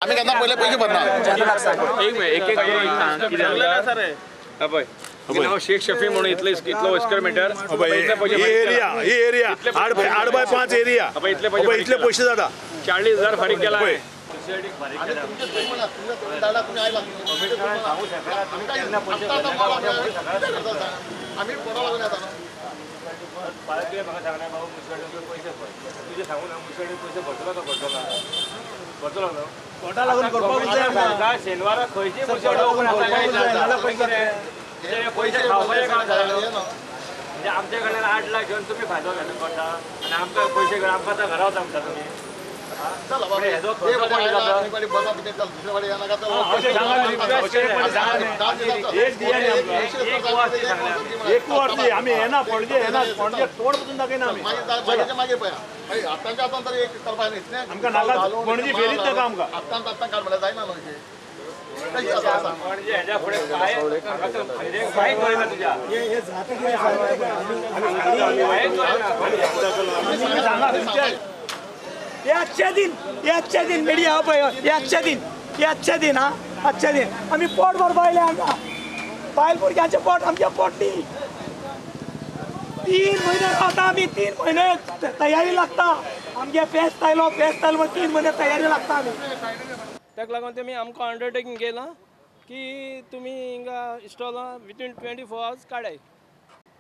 आमी केन्ना पयले पयशे भरना. एक एक पळय नांव शेख शफी म्हणून इतले इतलो स्क्वेअर मिटर एरिया ही एरिया 8 बाय 5 एरिया इतले पयशे जाता 40,000 फारीक केला. आमी कोणा लागून येता न्हू. तुवें म्हाका सांगलें बाबू मुसळ पयशे भर, तुजें सांगू ना मुसळ पयशे भरतलो तो भरतलो भरतलो न्हू. कोटा लागून करपाक जाय. शेनवारा खंयची मुसळ ओपन आसा पयशे खावपाचें काम जालें न्हू. म्हणजे आमच्या कडल्यान 8 लाख घेवन तुमी फायदो घेतलो कोटा आनी आमकां पयशे घेवन आमकां आतां घरा वता म्हणटा तुमी. एक वर्स आमी येना पणजे येना पणजे तोंड पसून दाखयना आमी. मागीर पळया आतांच्या आतां तरी एक करपाक इतलें आमकां नाका पणजी फेरीच नाका आमकां. आतां आतां काड म्हणल्यार जायना न्हू. ये अच्छे दिन, ये अच्छे दिन मीडिया हो पळय, ये अच्छे दिन, ये अच्छे दिन. हा अच्छे दिन आमी पोट भर बायले आमकां बायल भुरग्यांचें पोट आमचें पोट न्ही. 3 म्हयने रावता आमी, 3 म्हयने तयारी लागता आमगे. फेस्त आयलो, फेस्त आयलो म्हण 3 म्हयने तयारी लागता आमी. ताका लागून तेमी आमकां अंडरटेकींग केलां की तुमी हिंगा इस्टॉलां विथीन 24 आवर्स काडाय.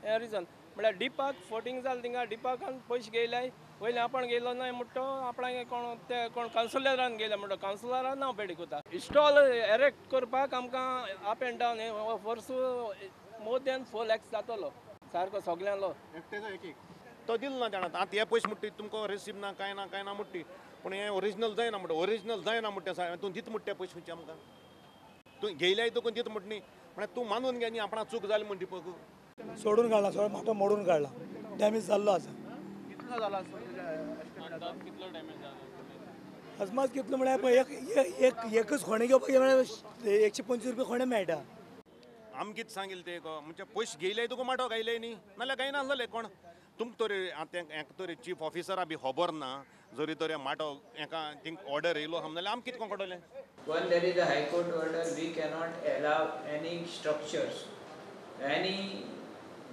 हें रिजन म्हळ्यार डिपाक फोटींग जालें थिंगा डिपाकान पयशे घेयल्याय वयले आपण गेलो ना म्हणटा आपणाक कोण ते कोण कावन्सिलरान गेले म्हणटा कावन्सिलरान नांव पेडी कोता. इस्टॉल एरेक्ट करपाक आमकां अप एंड डावन हे वर्स मोर दॅन 4 lakhs जातलो सारको सगल्यांलो. तो दिलो ना जाणा आतां हे पयशे म्हणटा तुमकां रिसीव ना कांय ना कांय ना म्हणटी, पूण हें ओरिजिनल जायना म्हणटा, ओरिजिनल जायना म्हणटा तूं दित म्हणटा पयशे खंयचे आमकां तूं घेयल्याय तुका दित म्हणटा न्ही, म्हळ्यार तूं मानून घे न्ही आपणा चूक जाली म्हणटी पळय. सोडून काडला सगळो माटो मोडून काडला, डॅमेज जाल्लो आसा. अजमाज कितलो म्हळ्यार पळय एक एकच खोणें घेवपाक म्हळ्यार 125 रुपया खोणें मेळटा. आमकां कितें सांगिल्लें ते म्हणजे पयशे घेयले तुका माटो गायले न्ही, नाल्यार गायना आसलें कोण तुमकां तरी आतां हेका तरी चीफ ऑफिसरा बी खबर ना जरी तर माटो हेका थिंग ऑर्डर येयलो आहा जाल्यार आमकां कितें कळटलें. One, there is a high court order, we cannot allow any structures, any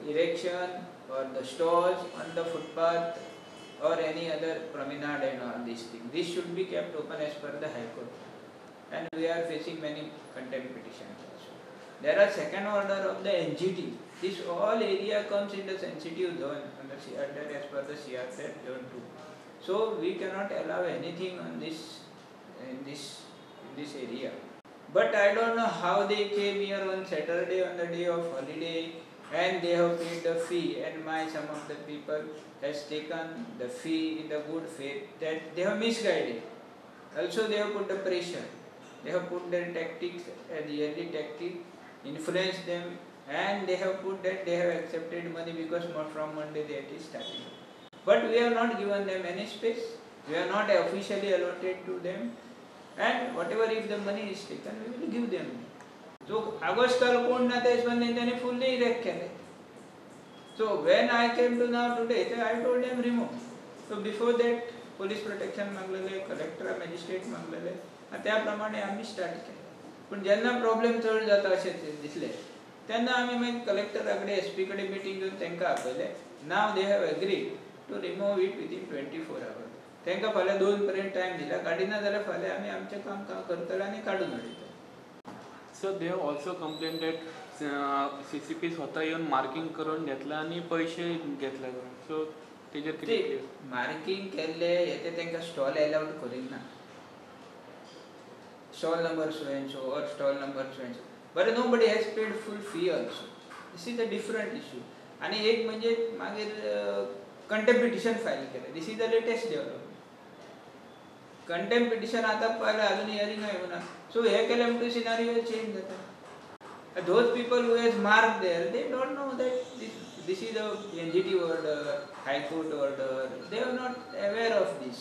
erection or the stalls on the footpath or any other promenade and all these things. This should be kept open as per the High Court. And we are facing many contempt petitions also. There are second order of the NGT. This all area comes in the sensitive zone under CRZ as per the CRZ zone 2. So we cannot allow anything on this in this area. But I don't know how they came here on Saturday on the day of holiday and they have paid the fee, and my some of the people has taken the fee in the good faith that they have misguided. Also they have put the pressure, they have put their tactics, the early tactic, influenced them, and they have put that they have accepted money because from Monday that is starting. But we have not given them any space, we are not officially allotted to them, and whatever if the money is taken, we will give them. So आगोस्ताल कोण ना ते त्यांनी फुल्ली erect केले. So when I came to now today, I told them remove. So before that police protection मागलेले, collector magistrate मागलेले, त्या प्रमाणे आमी start केले. पूण जेन्ना प्रॉब्लेम चड जाता अशें दिसलें तेन्ना आमी मागीर कलेक्टरा कडेन एस पी कडेन मिटींग घेवन तांकां आपयलें. Now they have agreed to remove it within 24 hours. तांकां फाल्यां 2 पर्यंत टायम दिला, काडिना जाल्यार फाल्यां आमी आमचें काम करतले आनी काडून उडयतले. So they have also complained that CCP स्वता येवन मार्किंग करून घेतला आनी पयशे घेतले. सो तेजेर कितें मार्किंग केल्ले हे ते तांकां स्टॉल एलावड करीना ना. Stall number so and so or stall number so and so, बरें nobody has paid full fee also. This is a different issue. आनी एक म्हणजे मागीर कंटेम्प्ट पिटिशन फायल केलें. This is the latest development. Contempt petition आतां file अजून hearing येवना. So हे केलें म्हणटकीर सिनारियो चेंज जाता. Those people who has marked there, they don't know that this is a NGT order, High Court order. They are not aware of this.